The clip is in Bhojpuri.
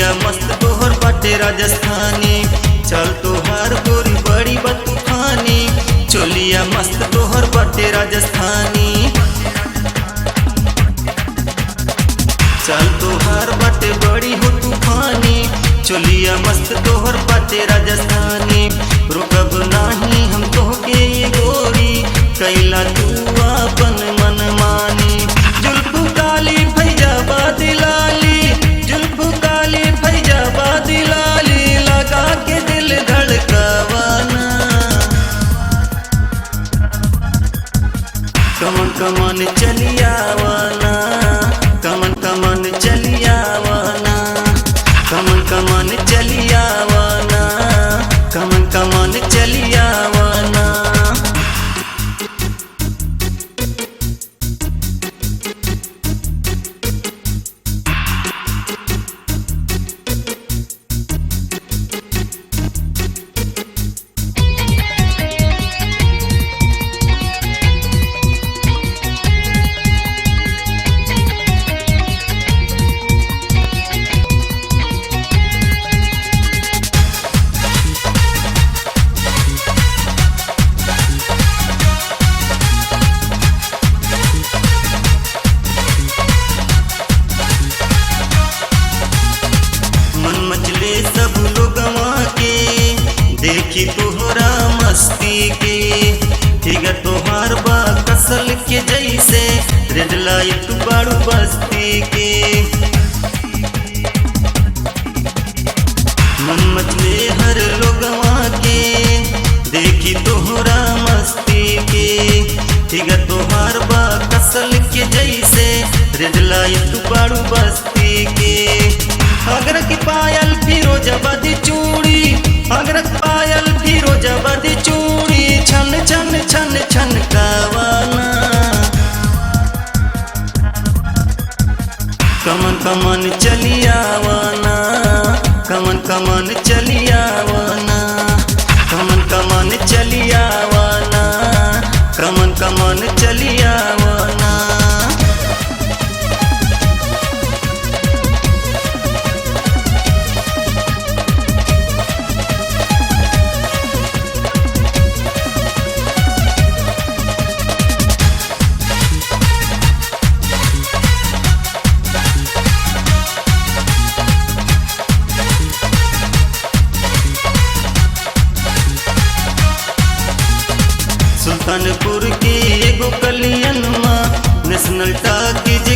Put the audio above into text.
चोलिया मस्त तोहर बाटे राजस्थानी, चल तोहार गोरी बड़ी बतूफानी। चोलिया मस्त तोहर बाटे राजस्थानी, चल तोहार बाटे बड़ी हो तूफानी। चोलिया मस्त तोहर बाटे राजस्थानी, रुकब नाही हम तोहके ये गोरी, कैला तू अपन मनमानी। जुल्फ काली फैजाबाद लाली, जुल्फ काली फैजाबाद लाली, लगा के दिल धड़कावाना। कमन कमन चलियावाना, कमन कमन चलियावाना, कमन कमन चलियावाना, कमन कमन चलियावाना। मन मचले सब लोगवा के, देखी तोहरा मस्ती के। फिगर तोहार बा कसल के जैसे, रेड लाइट बाड़ू बस्ती के। मन मचले हर लोगवा के, देखी तोहरा मस्ती के। फिगर तोहार बा कसल के जैसे, रेड लाइट बाड़ू बस्ती के। अगर की पायल फिरोजाबादी चूड़ी, अगर पायल फिरोजाबादी चूड़ी, छन छन छन छन कावाना। कमन कमन चलियावाना, कमन कमन चलियावाना, कमन कमन चलियावाना, कमन कमन चलियावाना। सुल्तानपुर के एगो कलियन माँ, नेशनल टाकीज